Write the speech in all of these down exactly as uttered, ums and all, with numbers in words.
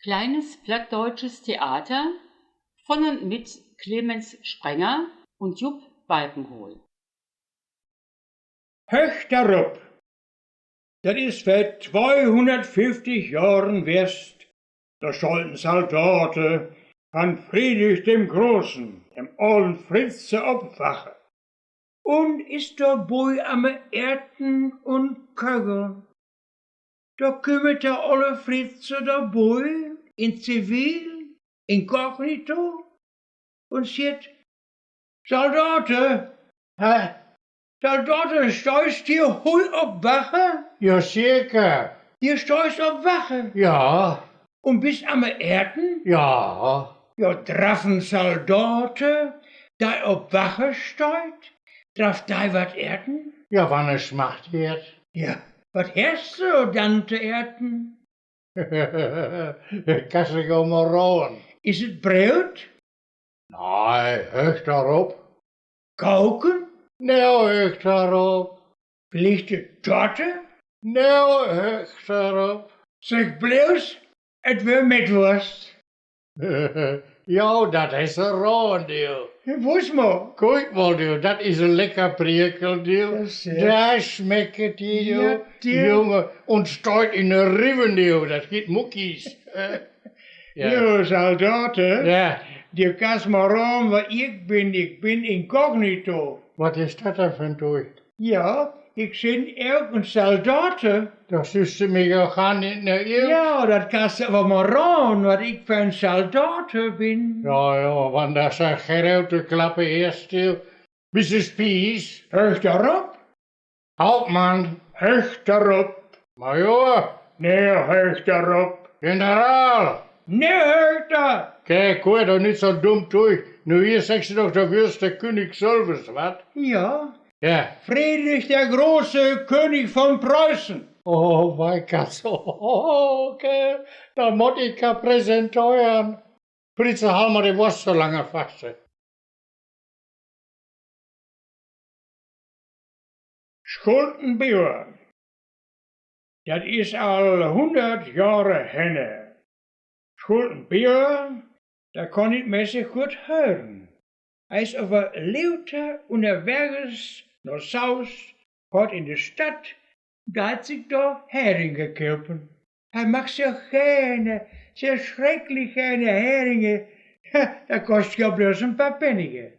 Kleines plattdeutsches Theater von und mit Clemens Sprenger und Jupp Balkenhol. Höch derop. Dat is vör tweihunnertfieftig Johren west, do sollten Saldate von Friedrich dem Großen, dem ollen Fritze, opwache. Un is do boi am Eeten un Köcheln. Do kümmet der olle Fritze do boi, in Zivil, inkognito, un siet: „Saldate, hä, Saldate, steist du hui op Wache?“ „Jo, seker.“ „Du steist op Wache?“ „Jo.“ „Un bist am Eeten?“ „Jo.“ „Jo, draff en Saldate, dä op Wache steiht, draff dä wat eeten?“ „Jo, wann he Smacht hät.“ „Jo, wat hest du dann to eeten?“ „Kass de jo mol roen.“ „Is et Broot?“ „Nei, höch derop.“ „Koken?“ „Nä, höch derop.“ „Villicht de Torte?“ „Nä, höch derop.“ „Segg bloß, et wör Mettwost.“ „Jo, dat hest de roen, du.“ „Wuss mol.“ „Kiek mol, du, dat is en lecker Brökel, du. Dat is et.“ „Dat smeckt, du, jo, du. Junge, un steiht in de Riwwe, du, dat gitt Muckis.“ „Jo, Saldate, du kass mol roen, wer ik bin. Ik bin inkognito.“ „Wat is dat dann för en Tuig?“ „Jo, ik sin ok en Saldate.“ „Dat sühs du mi jo gar nit nau ut.“ „Jo, dat kass du aver mol roen, wat ik för en Saldate bin.“ „Jo, jo, wann dat so grote Klappe hest, du. Bist de Spies?“ „Höch derop.“ „Hauptmann.“ „Höch derop.“ „Major.“ „Nä, höch derop.“ „General.“ „Nä, höch der.“ „Kiek, hör doch nit so dumm to. Nu, hier seggst du doch, du wörs de König sülvers, wat?“ „Jo.“ „Jo.“ „Friedrich der Große, König von Preußen.“ „Oh, wei Katz. Okay, dann mott ik jo präsenteren. Fritze, hal mol de Wost so lang faste.“ Schultenbier. Dat is al hunnert Johre henne. Schultenbier, dä kann nit mehr so guet hören. He is aver luuter unnerwegs no Saus, gaht in de Stadt, deit sik do Heringe kopen. He mag so geerne, so schrecklich geerne Heringe. Ha, dat kost jo bloß en paar Pennige.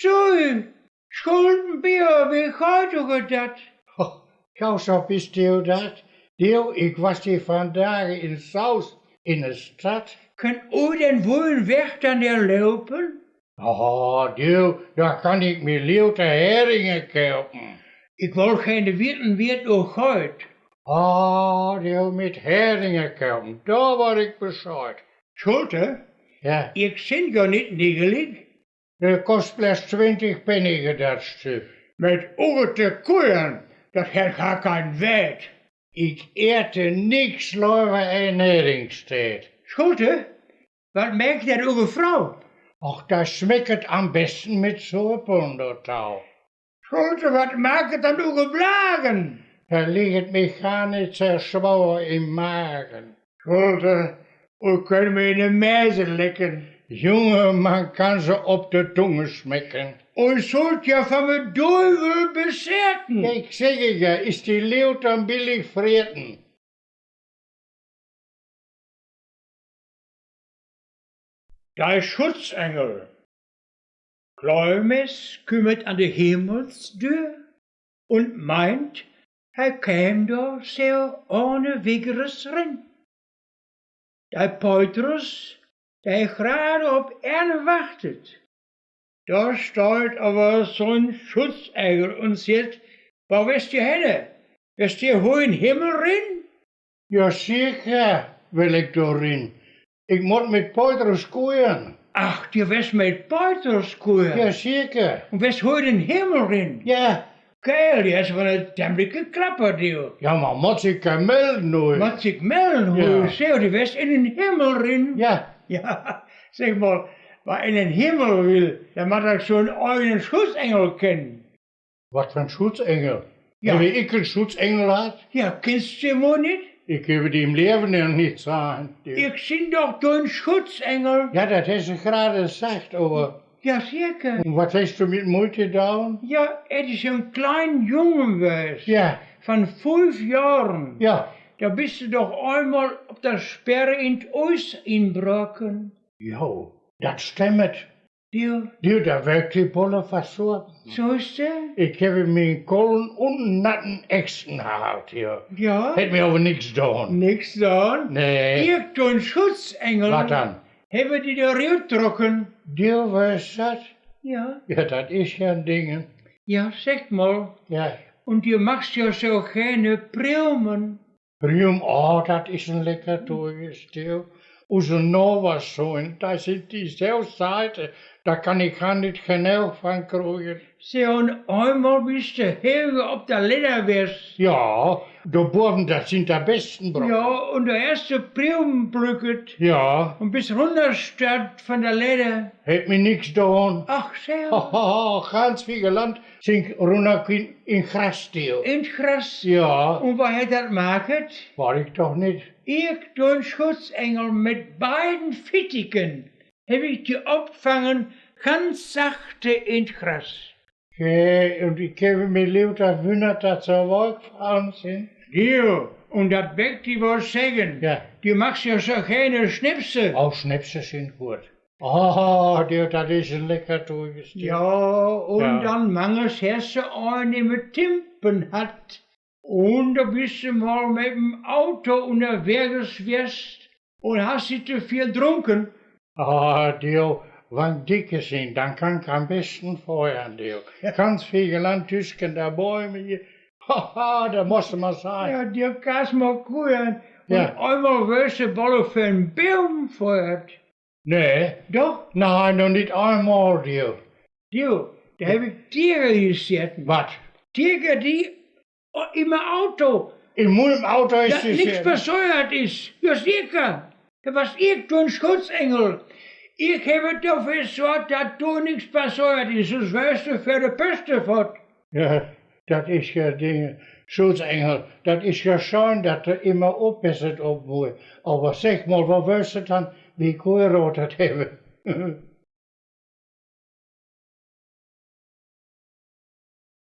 Sui, Schultenbier, wie geiht uch dat? Ho, jo, so bist du dat? Du, ik was die vandage in Saus in de Stadt. Kann u den wullen Weg dann nit lopen? Oh, du, do kann ik mi luuter Heringe kopen. Ik wull geerne weten, wie et uch geiht. Oh, du, mit Heringe kopen, do weet ik Bescheid. Schulte? Jo. Ik sin jo nit niggelig. Dat kost bloß twintig Pennige, dat Stück. Mit uge Kueien, dat hett gar kein Wert. Ik ete nix lever en Heringsteed. Schulte, wat maakt dat uge Frau? Och, dat smeckt am besten mit Supp un do tau. Schulte, wat maakt dat uge Blagen? Do liggt mi gar nit so schwoor im Magen. Schulte, u könnt mi in de Mäse lecken. Junge, man kann se op de Tunge smecken. U sullt jo von me Duiwel beseten. Ik segg jo, is die Leew dann billig freten. De Schutzengel. Kläumes kümmert an de Himmelsdür un meint, he käm do so ohne Wiggeres rin. De Petrus, de grade op en wachtet, do steiht aver so'n Schutzengel un seggt: Wo west du henne? West du hui in Himmel rin? Jo, seker well ik do rin. Ik mott mit Petrus kueien. Ach, du west mit Petrus kueien? Jo, seker. Un west hui in Himmel rin? Jo. Kerl, du hest aver en temmelike Klapper, du. Jo, man mott sik melden, hui. Mott sik melden, hui. Jo. Segg, du west in en Himmel rin? Jo. Jo, segg mol, wer in en Himmel will, dä mott doch so'n eijene Schutzengel kennen. Wat för en Schutzengel? Jo. Heff ik en Schutzengel hatt? Jo, kennst du em nit? Ik heff di im Leven noch nich sehn. Ik sin doch dien Schutzengel. Ja, dat hest du grad seggt, aver... Ja, seker. Un wat hest du mit Moite gedaun? Ja, et is en klein Jung west. Ja. Von fief Johren. Ja. Do bist du doch einmal op de Sperre in 't Ies inbroken. Jo, dat stemmet. Jo. Du, do wör ik bolle versorgen. So is et? Ik heff mi en Kollen un en natten Echten gehaut, jo. Ja? Hett mi aver nix doon. Nix doon? Nee. Ik, dien Schutzengel. Wat dann? Heff di do rutgetrocken. Du wöscht dat? Ja. Ja, dat is jo en Ding. Ja, segg mol. Ja. Un du magst jo so geern Priumen. Prium, oh, dat is en lecker Tueges, du. Use Novers, so, un do sin die so seite, do kann ik gar nit genoog von kriegen. So, un einmal bist du heger op de Ledder west. Ja, do boven, dat sin de besten Brocken. Ja, un do hest Priumen plücket. Ja. Un bist runnergestört von de Ledder. Hett mi nix doon. Ach, so. Haha, ganz vigelant sin ik runnergekunt in Gras, du. In Gras? Ja. Un wä hett dat gemaakt? Weit ik doch nit. Ik, dien Schutzengel, mit beide Fittiken heff ik di opgefangen, ganz sachte in 't Gras. Ja, un ik heff mi luuter gewunnert, dat se weggefalle sin. Du, un dat will ik di wol seggen. Ja. Du magst jo so geern Schnäpse. Oh, Schnäpse sin gut. Oh, du, dat is en lecker Tueges, du. Ja, un dann manges hest du eine mit Timpen gehat. Un do bist du mol mit em Auto unnerwegs west un hest di to viel gedrunken. Ah, du, wann ik dick sin, dann kann ik am besten fohren, du. Ganz vigelant tüsken de Bäum hie. Haha, dat musst du mol sehn. Ja, du kannst mol kucken. Un einmal wörscht du bolle vör'n Baum geföhrt. Nee. Doch? Nee, noch nit einmal, du. Du, do heff ik Tiere gesehn. Wat? Tiere, die, oh, in mien Auto. In mien Auto is... Dat nix passeert is. Ja, seker. Dat was ik, dien Schutzengel. Ik heff doför gesorgt, dat do nix passeert is. Sünst wörscht du vör de Pöste fott. Ja, dat is jo Ding, Schutzengel, dat is jo schön, dat du immer oppasst op mi. Aver segg mol, wo wörscht du dann, wie ik gehierodt heff?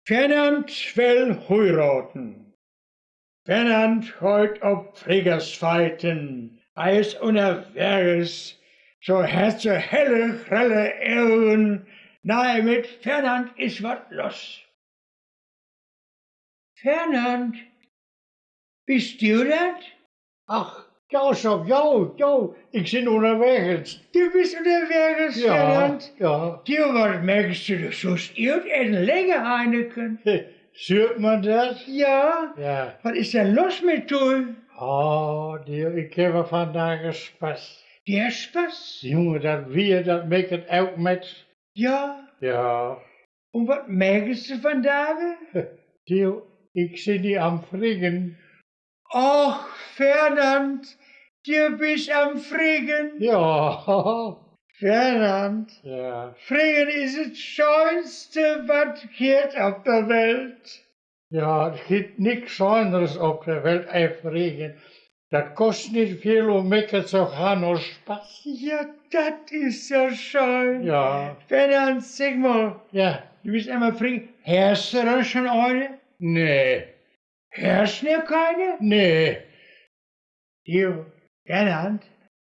Fernand well hieroden. Fernand geiht op Friggersfeiten, he is unnerwegs, so hett so helle, grelle Ogen. Nee, mit Fernand is wat los. Fernand, bist du dat? Ach, jo, so, jo, jo, ik sin unnerwegs. Du bist unnerwegs, Fernand? Ja, ja. Du, wat maakst du do so irgenteens lege, Heineken? Süht man dat? Ja. Ja. Wat is dann los mit di? Oh, du, ik heff vandage Spaß. Du hest Spaß? Junge, dat Weer, dat maakt et ok mit. Ja? Ja. Un wat maakst du vandage? Du, ik sin die am Friggen. Och, Fernand, du bist am Friggen? Ja. Fernand, ja. Friggen is et Schönste, wat et gitt op de Welt. Ja, et gitt nix Schöners op de Welt, e Friggen. Dat kost nit viel un maakt sogar noch Spaß. Ja, dat is jo schön. Ja. Fernand, segg mol, ja, du bist emol Friggen. Hest du dann schon eine? Nee. Hest noch keine? Nee. Du, Fernand,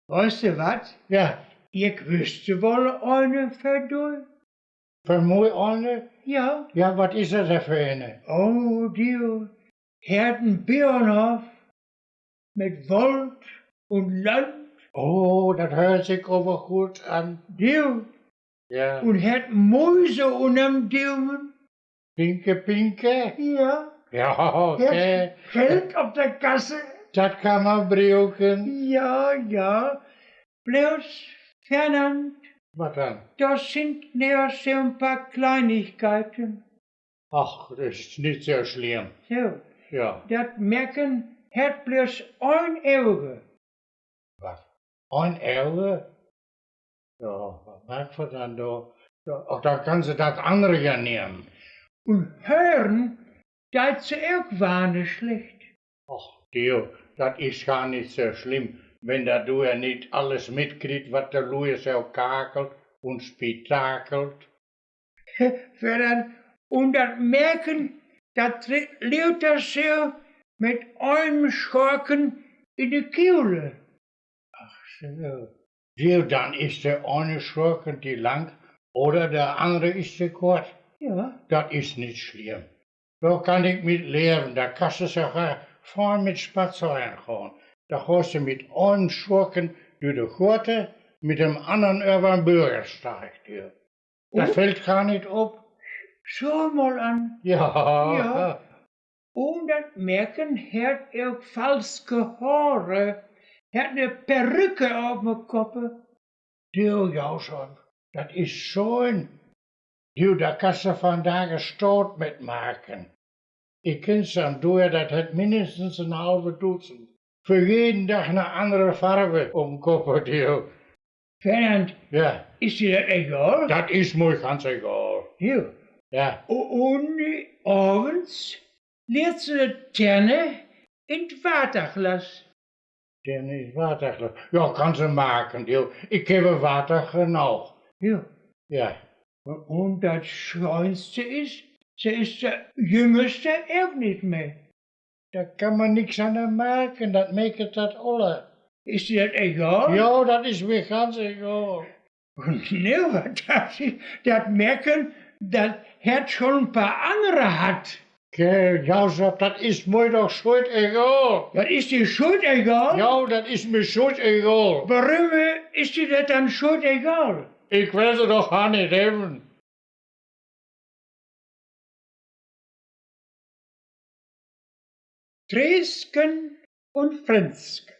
weescht du wat? Ja. Ik wüsst woll eine för di. För mi eine? Ja. Ja, wat is dat dann för eine? Oh, du, hett en Bauernhoff mit Wald un Land. Oh, dat hört sik aver gut an. Du. Ja. Un hett Mäuse unnerm Dumen. Pinke, pinke? Ja. Ja, okay. Hett Geld op de Kasse. Dat kann man bruken. Ja, ja. Bloß, Fernand. Wat dann? Dat sin nur so en paar Kleinigkeiten. Ach, dat is nit so schlimm. So. Ja. Dat Mäken hett bloß ein Auge. Wat? Ein Auge? Ja, wat maakt se dann do? Ja, ach, dann kann se dat annere jo nemme. Un hören deit se ok wahne schlecht. Ach, du, Dat is gar nit so schlimm, wenn dat du jo nit alles mitkriegst, wat de Lüe so kakelt un spitakelt. Fer dat, un dat Mäken, dat leevt doch so mit einem Schorken in de Kuhle. Ach so. Sieh, dann is de eine Schorken te lang oder de andere is te kort. Ja. Dat is nit schlimm. Do kann ik mit leven, do kannst du sogar fein mit spazeren gahn. Do gahst du mit einem Schorken dör de Gote, mit dem annern över den Bürgersteig, du. Dat fällt gar nit op. Schau mal an. Ja. Ja. Un dat Mäken hett ok falsche Hoor, hett ne Perücke op me Kopp. Du, Josef, dat is schön. Du, do kannst du vandage Staat mit maken. Ik kenn so'n Doer, dat hett minnestens en halve Dutzend. För jeden Dag ne annere Farve op me Kopp, du. Fernand, ja, is di dat egal? Dat is mi ganz egal. Ja. Ja. U-, un avends leert se de Tenne in 't Waterglas. Tenne in 't Waterglas. Ja, kannst du maken, du. Ik heff Water genoog. Ja. Ja. Un dat Schönste is, se is de Jüngerste ok nit mehr. Do kann man nix an maken, dat mäket dat alle. Is di dat egal? Ja, dat is mi ganz egal. Nee, wat dat is, dat Mäken, dat hett schon en paar annere hatt. Kerl, Josef, dat is mi doch schuitegal. Dat is di schuitegal? Ja, dat is mi schuitegal. Worüm, äh, is di dat dann schuitegal? Ik will se doch gar nit hebben. Treesken un Fränzken.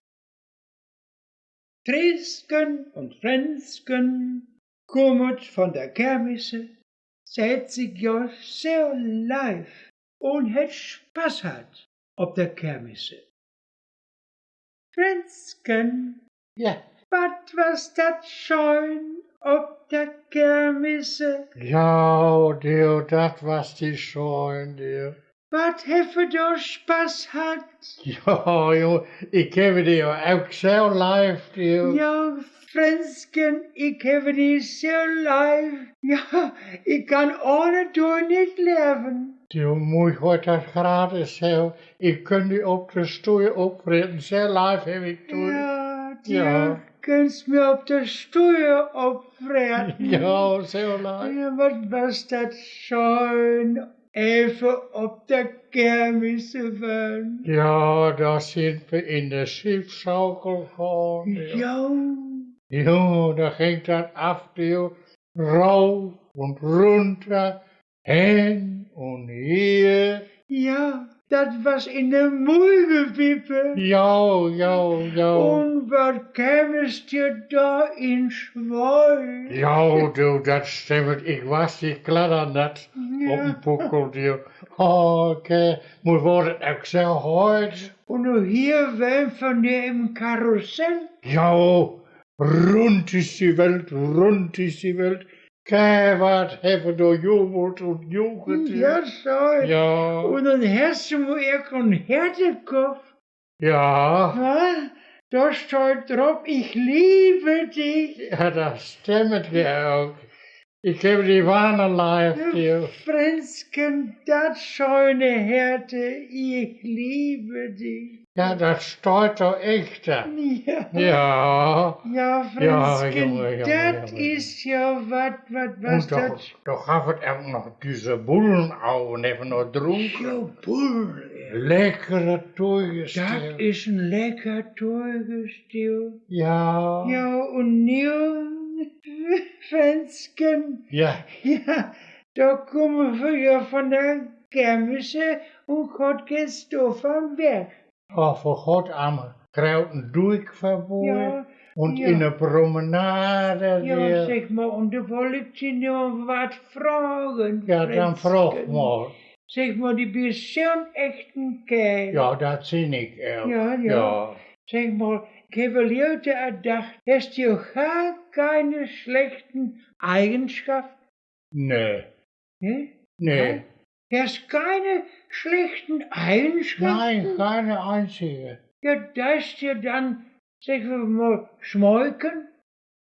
Treesken un Fränzken kumet von de Kermisse, se hett sik jo so leiv un hett Spaß hatt op de Kermisse. Fränzken, ja, wat was dat schön op de Kermisse. Ja, du, dat was di schön, du. Wat heffe do Spaß hatt. Ja, jo, ik heff di jo ok so leiv, du. Ja, Fränzken, ik heff di so leiv. Ja, ik kann ohne di nit leven. Du, mi geiht dat grad so. Ik könnt di op de Stohl opfreten, so leiv heff ik di. Ja, du könntst mi op de Stohl opfreten. Ja, so leiv. Ja, wat was dat schön, effe op de Kermisse ween. Ja, do sind wi in de Schiffschaukel gahn. Ja. Ja, do ging dat af, du, rauf un runter, hen un her. Ja, dat was in de Muigewippe. Ja, ja, ja. Un wat kemst di do in Schwei. Ja, du, dat stimmt. Ik was di kladdernatt op de Puckel, du. Okay, mi wor dat ok so heit. Un nu hier ween vun dem Karussell. Ja, rund is die Welt, rund is die Welt. Gott, wat heffe do jubelt un juchelt. Ja, so. Ja. Un dann hest du mo ehr en Hert gekoff. Ja. Wa? Do steiht drop: „Ich liebe dich.“ Ja, dat stimmt jo ok. Ik heff di wahre leiv, du. Fränzken, dat schöne Herthe, ich liebe dich. Ja, dat steiht doch echt do. Ja. Ja. Ja, Fränzken, Junge, Junge, dat is jo wat, wat, wat. Un do, do gaff et ok noch düsse Bullenauge, heffe noch drunke. Jo, Bullen, ja. Leckere Tügestell. Dat is en lecker Tügestell. Ja. Ja, un nu, Fränzken. Ja. Ja, do kumme wi jo vun de Kermisse un Gott kennt do vun weg. Och, vör Gott, am groten Duik vörbie. Ja, un in de Promenade. Ja, segg mo, un do wull ik di noch wat froge, Fränzken. Ja, dann frog mo. Segg mo, du büst so'n echten Kerl. Ja, dat sin ik ok. Ja, ja. Ja. Segg mo, ik heff al later edacht, hest du gar keine slechte Eigenschafte? Nee. Nee? Nee. Nein? Hest keine slechte Eigenschafte? Nein, keine einzige. Ja, deist du dann, segg mer mol, smöken?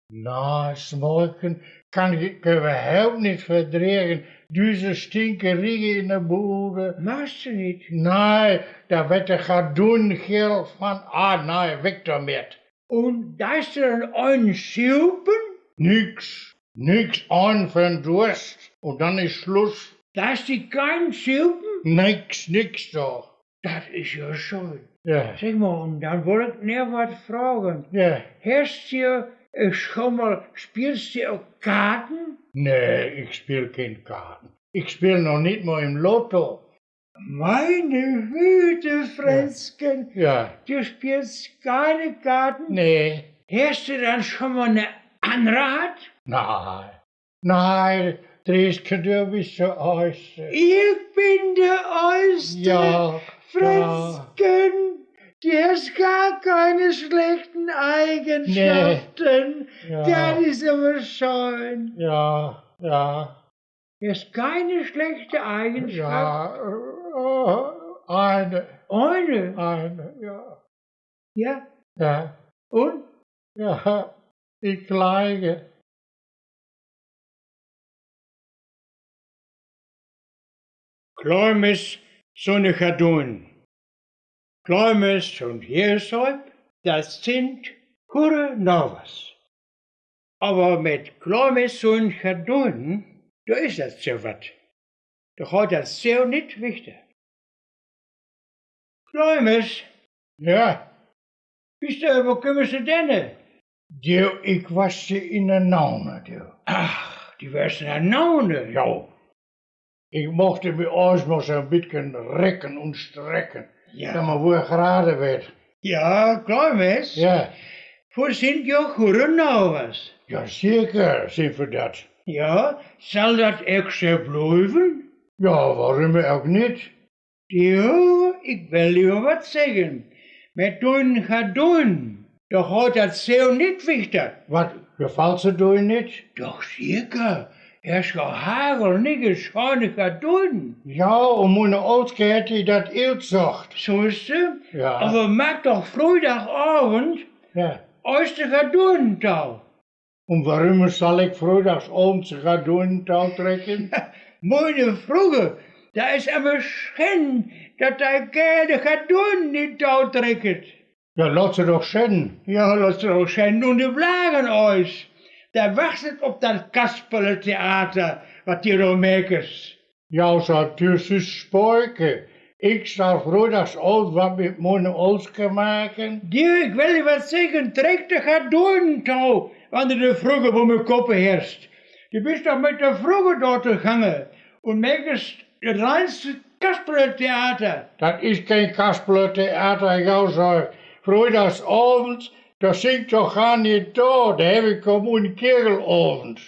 Na, smöken kann ik överhaupt nit verdrägen. Düsse Stinkeree in de Bude. Magst du nit? Nee, dor werd de Gardun geel van. Ah, nee, weg domit. Un deist du dann een supen? Nix, nix, een van Durst. Un dann is Sluss. Deist du keen supen? Nix, nix doch. Dat is jo schön. Ja. Segg mol, un dann wull ik noch wat fragen. Ja. Hest du, äh, schon mol, spielst du ok Karten? Nee, ik speel keen Karten. Ik speel noch nit mol im Lotto. Meine Güte, Fränzken. Ja. Du spielst keine Karten? Nee. Hest du dann schon mol ne Anrat? Nee. Nee, Trieske, du bist de Eerste. Ich bin der Erste. Ja, ja. Fränzken, du hast gar keine schlechten Eigenschaften. Nee. Ja. Das ist aber schön. Ja, ja. Du hast keine schlechte Eigenschaft? Ja, äh, eine. Eine? Eine, ja. Ja? Ja. Und? Ja, ich leige. Kläumes sune Gardun. Kläumes un Jesup, dat sind gure Nowers. Aver mit Kläumes sune Gardun, do is dat so wat. Do geiht dat so nit wichter. Kläumes? Ja? Bist du, wo kümmst du denn? Du, ik was hier in de Naune, du. Ach, du warst in de Naune? Ja. Ik mocht mich eerst mol so e bietje recken un strecken, ja, dat mer woll grade werd. Ja, Kläumes? Ja. Wo sind jo gure Nowers? Ja, seker sind wi dat. Ja, sall dat ok so blieven? Ja, warum ok nit? Du, ik will jo wat seggen. Mit dien Gardun, do geiht dat so nit wichter. Wat, gefallt se di nit? Doch seker, hest jo hagelnieke schöne Gardun. Ja, un miene Oolske hett di dat utsocht. So is se? Ja. Aver maak doch fröhdagsovend, ja, eis de Gardun tau. Un warum sall ik fröhdagsovends de Gardun tautrecken? Miene Frugge, dat is immer Schenn, dat dei Kääl de Gardun nit tautrecket. Ja, lot se doch schennen. Ja, lot se doch schennen. Un de Blagen eis. Dat wachtet op dat Kasperletheater, wat du do mäkes. Ja, so, dat is Spoike. Ik sall fröhdagsovends wat mit miene Oolske maken? Du, ik will di wat seggen, trekk de Gardun tau, wann du de Frugge boven de Kopp hest. Du bist doch mit de Frugge do togange un mäkes dat reinste Kasperletheater. Dat is keen Kasperletheater, ja, so. Fröhdagsovends, do sin ik doch gar nit do, do hebb ik Kommunkegelovend.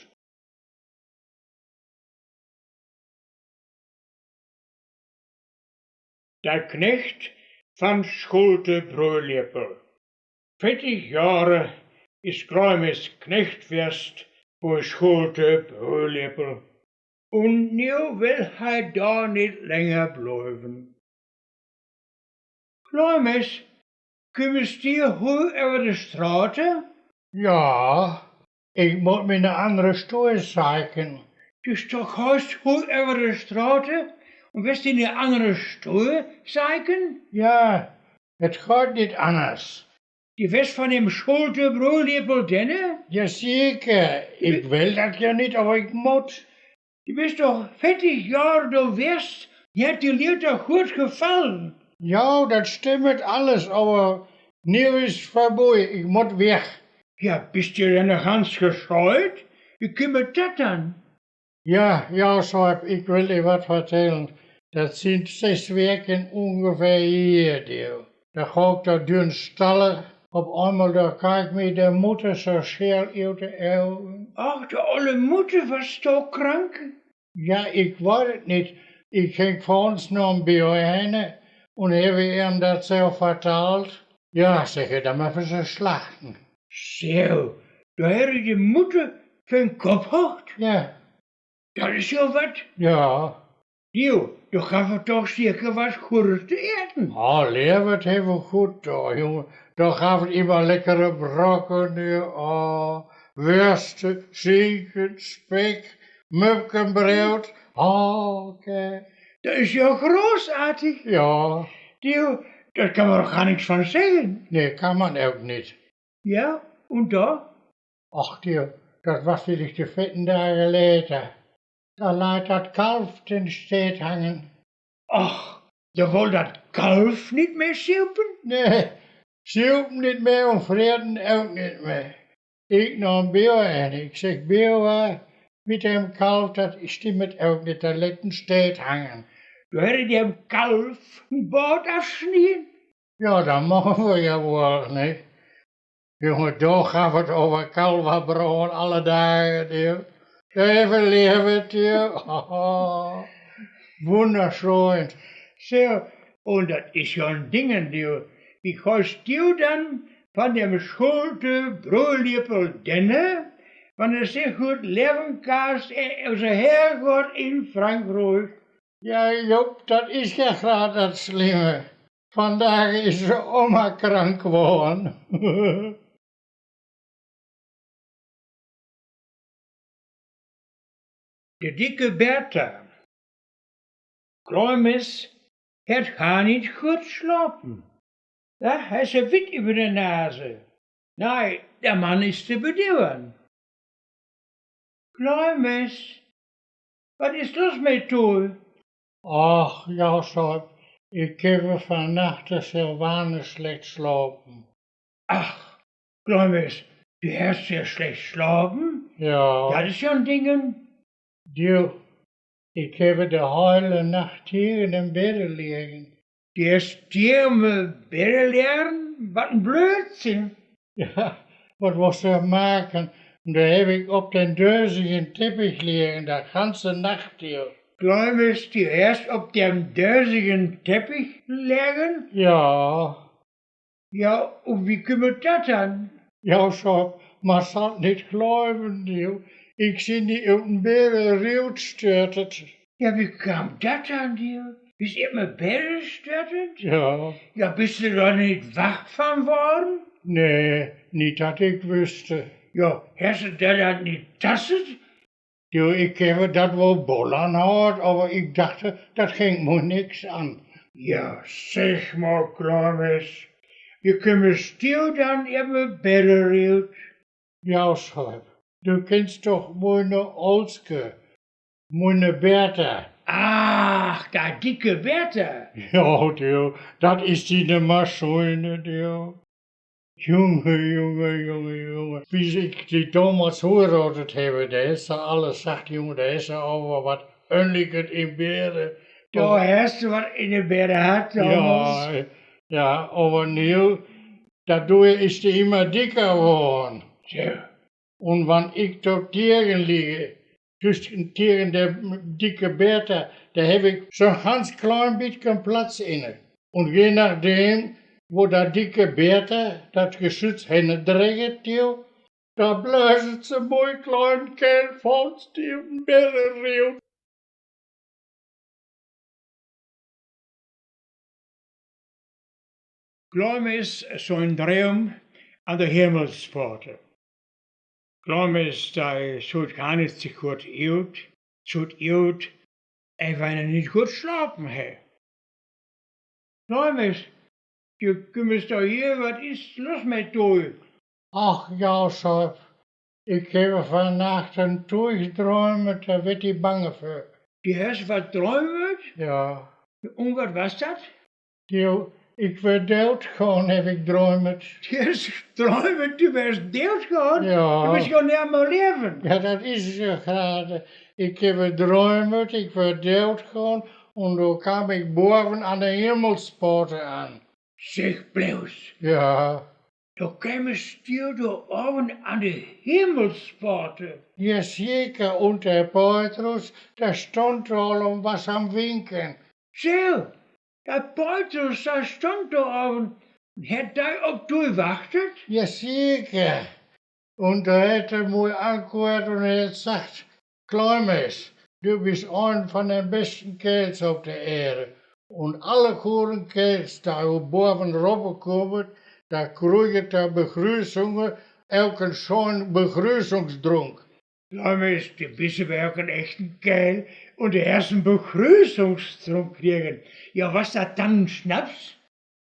Der Knecht von Schulte Bröhliepel. Vettig Johre is Kläumes Knecht west bei Schulte Bröhliepel. Un nu will he do nit länger blieven. Kläumes, kümmest du hie över de Strate? Ja, ik mott mi ne annere Stuuv seiken. Du stockst hie över de Strate un west di ne annere Stuuv seiken? Ja, et geiht nit anners. Du west von dem Schulte Bröhliepel denne? Ja, seker. Ik will dat jo nit, aver ik mott. Du bist doch vettig Johr do west, die hett die Lied doch gut gefallen. Ja, dat stimmet alles, aver nu is vörbei, ik mott weg. Ja, bist du denn noch ganz gescheut? Wie kümmert dat dann? Ja, ja, Seip, ik will di wat vertellen. Dat sin sess Weken ungefähr her, du. Do gaht ik do dör'n Stall, op eimol, do kickt mi de Mutter so scheel ut de Ogen. Ach, de olle Mutter was doch krank. Ja, ik weit et nit. Ik ging vörens noch bi ehr hen un hebb ehr dat so vertellt. Ja, seggt se, do mööt se slachte. So, do hett de Mutter vör'n Kopp ghaut? Ja. Dat is jo wat. Ja. Du, Do gaff et doch seker wat Godes to eten. Ah, leev, et heff ich goot do, Jung. Do gaff et immer leckere Brocken, jo. Ah, Wörsche, Schienken, Speck, Möpkenbroot. Ah, okay. Dat is jo großartig. Jo. Du, dor kann mer doch gar nix von seggen. Nee, kann mer ok nit. Jo, un do? Ach, du, dat was villicht de veertein Dage later. Do leit dat Kalf in de Städ hangen. Ach, do woll dat Kalf nit mehr supen? Nee, supen nit mehr un freten ok nit mehr. Ik nohm Bioa hen, ik segg: Bioa, mit dem Kalf, dat stimmt ok nit, dat leit in de Städ hangen. Do hett i dem Kalf en Boot afsneden? Jo, dat moge mer jo woll, nich? Junge, do gaff et aver Kalverbraden alle Dage, du. Leve, leve, du. Wunderschön. So, un dat is jo en Ding, du. Ik hoof, du, dann von dem Schulte Bröhliepel denne, wann de so goot leve kann, äh, unse Herrgott in Frankreich. Jo, Job, dat is jo grad dat Slimme. Vandage is de Oma krank worre. De dicke Bertha. Kläumes hett gar nit goot geslapen. Jo, he is witt üvver de Nase. Nee, de Mann is ze bedüvve. Kläumes, wat is los mit di? Ach, Jakob, ik heff vannacht so wahnsinnig slecht geslapen. Ach, Kläumes, du hest so slecht geslapen? Jo. Dat is jo en Ding. Du, ik heff de hele Nacht hie in em Bedde legen. Du hest hie in em Bedde legen? Wat en Blödsinn. Jo, wat wullt du make? Do heff ik op den dösigen Teppich legen, de ganze Nacht hie. Kläumes, du hest op den dösigen Teppich legen? Jo. Jo, un wie kümmert dat dann? Jo, Schatz, mer sall nit gläuve, du. Ik sin hie ut em Bedde rutgestört. Jo, wie kaam dat dann, du? Bist ut em Bedde gestört? Jo. Jo, bist du dor nit wach van worre? Nee, nit dat ik wüsst. Jo, hest du dat dann nit tastet? Du, ik heff dat woll bollern höört, aver ik dach, dat gink mi nix an. Jo, segg mal, Kläumes, wie kümmest du dann ut em Bedde rut? Jo, Schatz, du kennst doch miene Olske, miene Bertha. Ach, de dicke Bertha. Jo, du, dat is diene Maschine, du. Junge, Junge, Junge, Junge. Wie ik die domals heiradt heff, do hest du alles sacht, Junge, do hest du aver wat Önnliket in Bedde. Do hest du wat in de Bedde hatt domals. Jo, jo, aver nu, dat du, is die immer dicker worre. Tja. Un wann ik dor tegen ligg, tüsken, tegen de dicke Bertha, do heff ik so'n ganz klein bietken Platz inne. Un je nachdem, wo de dicke Bertha dat Geschütz henne dregget, du, do blöst se moi klein Kerl, falls du in Bedde rut. Kläumes so'n Droom an de Himmelspforte. Kläumes, dä sut gar nit so goot ut, sut ut, als wann hä nit goot geslapen hät. Kläumes, du kümmerst doch hie, wat is los mit di? Ach, Jakob, ik heff vannacht en Tuch gedräumt, dor weed ik bange vör. Du hest wat gedräumt? Jo. Un wat was dat? Du, ik wör doot gahn, heff ik gedräumt. Du hest gedräumt, du wörs doot gahn? Jo. Du büst jo nit mie am Leve. Jo, dat is et jo grad. Ik heff gedräumt, ik wör doot gahn un do kaam ik boven an de Himmelspforte an. Segg bloß. Jo. Do kümmerst du do boven an de Himmelspforte? Jo, seker, un de Petrus, dä stundt do al un was am Winke. Su, dä Petrus, dä stundt do boven, hät dä op di gewachtet? Jo, seker. Un do hät hä mi angekuert un hät gesacht: Kläumes, Du bist een von de besten Kerls op de Erde. Un alle gode Kerls, die boven rop komen, die kriegen ter Begrüßung elken schönen Begrüßungstrunk. Sag mal, du bist aber auch en echten Kerl un du hast en Begrüßungstrunk kriegen. Ja, was dat dann, en Schnaps?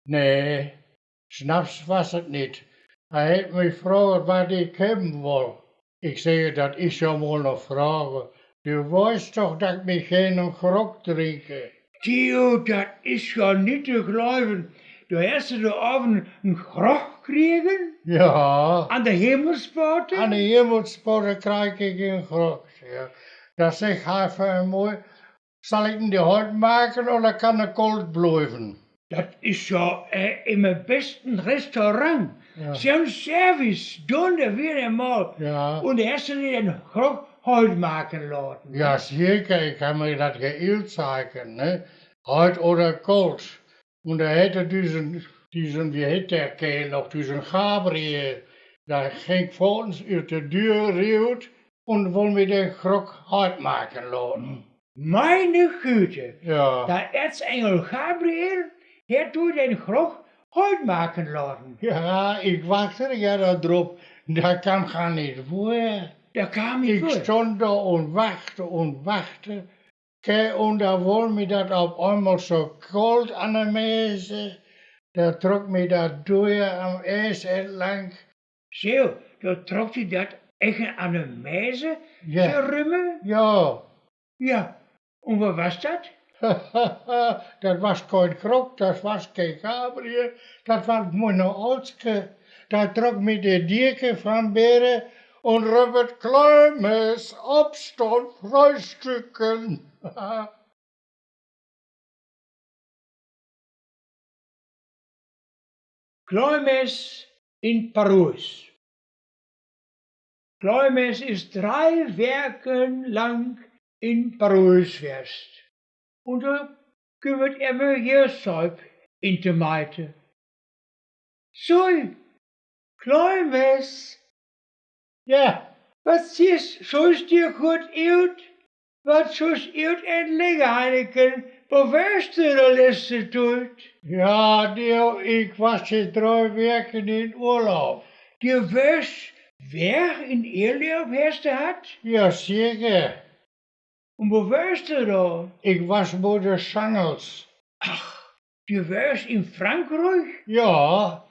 Nee, Schnaps was et nit. He hett mich gefrogt, wat ik hebben woll. Ik sag, dat is ja mol ne Frage. Du weisst doch, dat ik keinen Grog trinke. Theo, dat is ja nit to gläuven. Du hast do avends en Grog kriegen? Ja. An de Himmelspforte? An de Himmelspforte krieg ik en Grog, ja. Do sag ich för em: Sall ik en dir heit maken oder kann e kolt blieven? Dat is ja, äh, im besten Restaurant. Ja. So'n Service, dunner wieder mol. Ja. Un hast du dir en Grog heit maken laten? Ja, seker, ik kann mer dat geil zeigen, ne? Heit oder kolt. Un do hett er düssen, düssen, wie hett der Kerl noch, düssen Gabriel, do ging foorts ut de Dür rut un woll mer den Grog heit maken laten. Meine Güte, ja, der Erzengel Gabriel hett dir den Grog heit maken laten. Ja, ik wachde ja do drop. Dat kam gar nit vör. Dat kam nit vör. Ik stund do un wachde un wachde. Ke, un do woll mer dat op eimol so kolt an de Mese. Do trock mer dat dör am Ees entlang. So, do trock di dat echt an de Mese, ja, so rümme? Ja. Ja, un wat was dat? Dat was kein Grog, dat was kein Gabriel, dat was miene Olske. Dat trock mit de Dieke von Bere un röpet: Kleumes, opstonn, fröhstücken. Kleumes in Paruis. Kleumes is drei Wäken lang in Paruis west. Un do kümmert er mer Jesup in de Meite. Sui, Kleumes. Ja, wat siehst, schuust dir gut ut? Wat schuust ut en Legeheinigen? Wo wärst du de letzte Tiet? Ja, du, ik was jetzt drei Wäken in Urlaub. Du wärst weg in Urlaub, hest du hatt? Ja, seker. Un wo wärst du do? Ik was bei de Schangels. Ach, du wärst in Frankreich? Ja.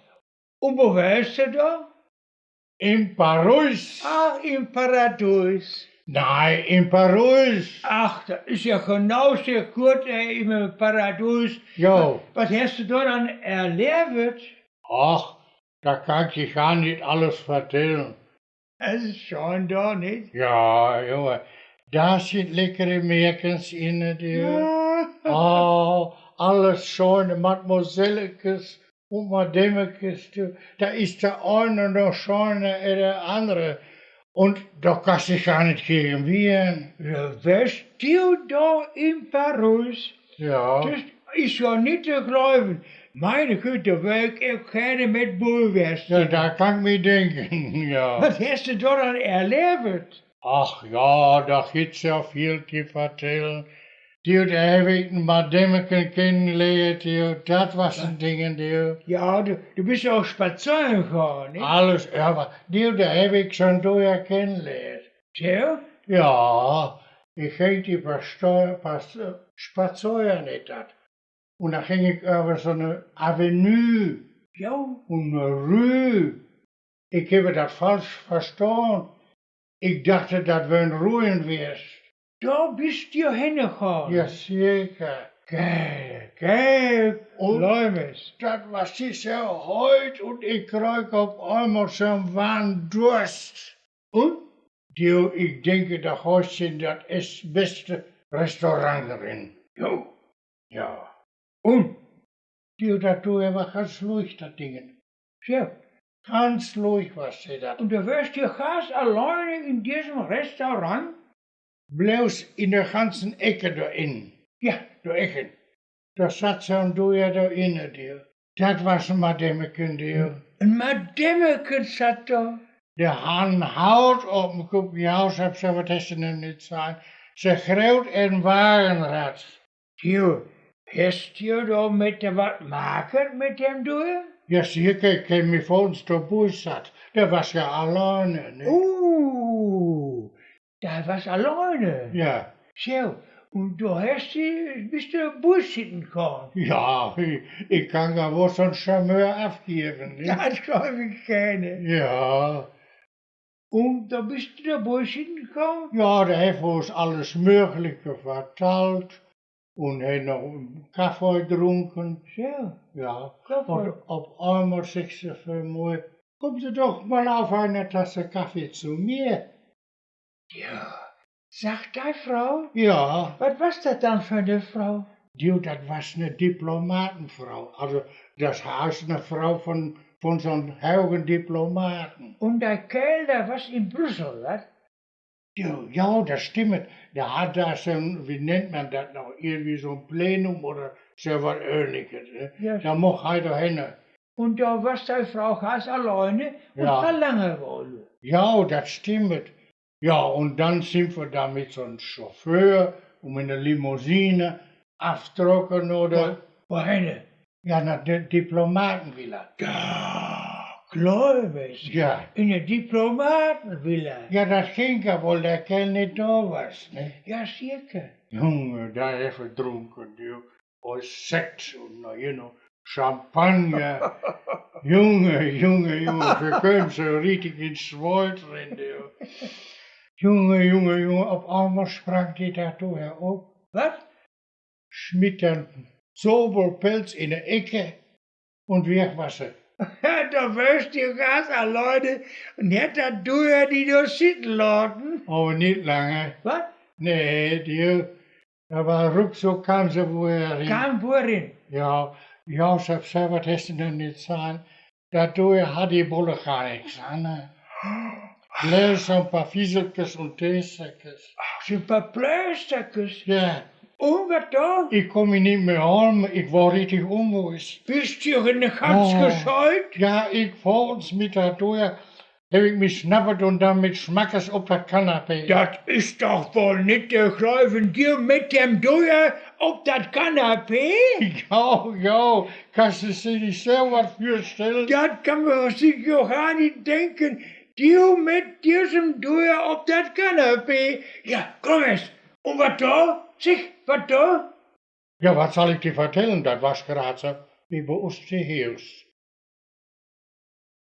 Un wo wärst du do? In Paruis. Ach, in Paradüs. Nei, in Paruis. Ach, dat is ja genau so gut, äh, in Paradüs. Jo. Wat, wat hest du do dann erlevet? Ach, dat kann ich gar nit alles vertellen. Es is schön do, nit? Ja, Junge, do sin leckere Mäkens inne, du. Ja. Oh, alles schöne Mademoisellekes un Madamekes, du. Do is de eine noch schöner wie de andere. Un do kannst dich gar nit gegen wehren. Ja, wärst du do in Paris? Ja. Dat is ja nit to glöven. Meine Güte, wär ik ok gern mit bei west. Ja, dat kann ich mer denken, ja. Wat hest du do dann erlevet? Ach ja, do gibt's ja viel to vertellen. Du, do heff ik en Madameken kennenlehrt, du, dat was en Ding, du. Ja, du, du bist ja ok spazieren gegangen, nit? Alles, ja, awwer, du, do heff ik so'n Doja kennenlehrt. So? Ja, ik ging die versteu-, pas-, spazieren, hett dat. Un do ging ik över so'ne Avenue. Jo. Un ne Rue. Ik heff dat falsch verstahn. Ik dach, dat wören Ruen west. Do bist du hennegangen? Ja, seker. Geil, geil, un Leumes. Dat was so heit un ik kreeg op eimol so'n Wahndurst. Un? Du, ik denk, do geihst in dat es-, beste Restaurant rin. Jo. Ja. Un? Du, dat Doja war ganz luich, dat Ding. Tja. Ganz luich was se, dat. Un do wärst du ganz alleine in disem Restaurant? Bloß in de ganze Eck do in. Ja, do Eck. Do satt so'n Doja do inne, du. Dat was en Madameken, du. En Madameken satt do? De harr en Hoot op de Kopp, ja, so wat hest du noch nit sehn. Se gröt en Wagenrad. Jo, hest du do mit de wat maket mit dem Duer? Ja, seker, ik kenn mi vör uns do buissat. Der was ja alleine, ne? Uh, der was alleine. Ja. So, un do hest du, bist du buissitten gaht? Ja, ik, ik kann ja woll so'n Charmeur afgeven, ne? Dat gläuv ik geern. Ja. Un do bist du do buissitten gaht? Ja, der hett uns alles Mögliche vertellt un hett noch en Kaffee drunken. Ja, ja. Kaffee. Un op eimol seggt se vör mol: „Kommen Sie doch mal auf eine Tasse Kaffee zu mir.“ Ja, sagt die Frau? Ja. Wat was dat dann för ne Frau? Du, dat was ne Diplomatenfrau. Also, dat heißt ne Frau von, von so'n hogen Diplomaten. Un der Kerl, der was in Brüssel, wat? Jo, jo, dat stimmt. Der hett do so'n, wie nennt man dat noch, irgendwie so'n Plenum oder so wat Ähnliches, ne? Ja. Do moch he do hen. Un do was die Frau ganz alleine un, ja, harr Langewiel. Jo, dat stimmt. Ja, un dann sin wi do mit so'n Chauffeur un mit ne Limousine aftrocken, oder? Wo, wohen? Ja, na de Diplomatenvilla. Ja, gläuv ich. Ja. In de Diplomatenvilla. Ja, dat ging ja woll, der Kerl nit do was, ne? Ja, seker. Junge, do hett wi drunken, du. Oi, Sekt un, na, you know, Champagner. Junge, Junge, Junge, wi kemen so richtig in Swolt rin, du. Junge, Junge, Junge, op eimol sprang die do do her op. Wat? Smitt den Zobelpelz in de Eck un weg was se. Do wörs du ganz alleine un hett dat Duer di do sitten loten? Aver nit lange. Wat? Nee, du, dat war ruckzuck, kann se woll rin. Kann woll rin? Ja, ja, Josef, so wat hest du noch nit sehn. Dat Duer harr die Bolle gar nix an, ne? Bloots so'n paar Fieselkes un Teesäckes. Ach, so'n paar Plösterkes? Ja. Un wat dann? Ik kunn mi nit mehr halde, ik wor richtig unruhig. Bist du ganz gescheit? Ja, ik fohr uns mit dat Duer, heff ik mi schnappet un dann mit Schmackes op dat Kanapee. Dat is doch woll nit to gläuven, du mit dem Duer op dat Kanapee? Ja, ja, kanns du di so wat vörstellen? Dat kann man sich jo gar nit denken. Du mit disem Duer op dat Kanapee. Ja, kumm es. Un wat do? Sik, wat do? Ja, wat sall ik di vertellen? Dat was grad so wie bei us to Huus.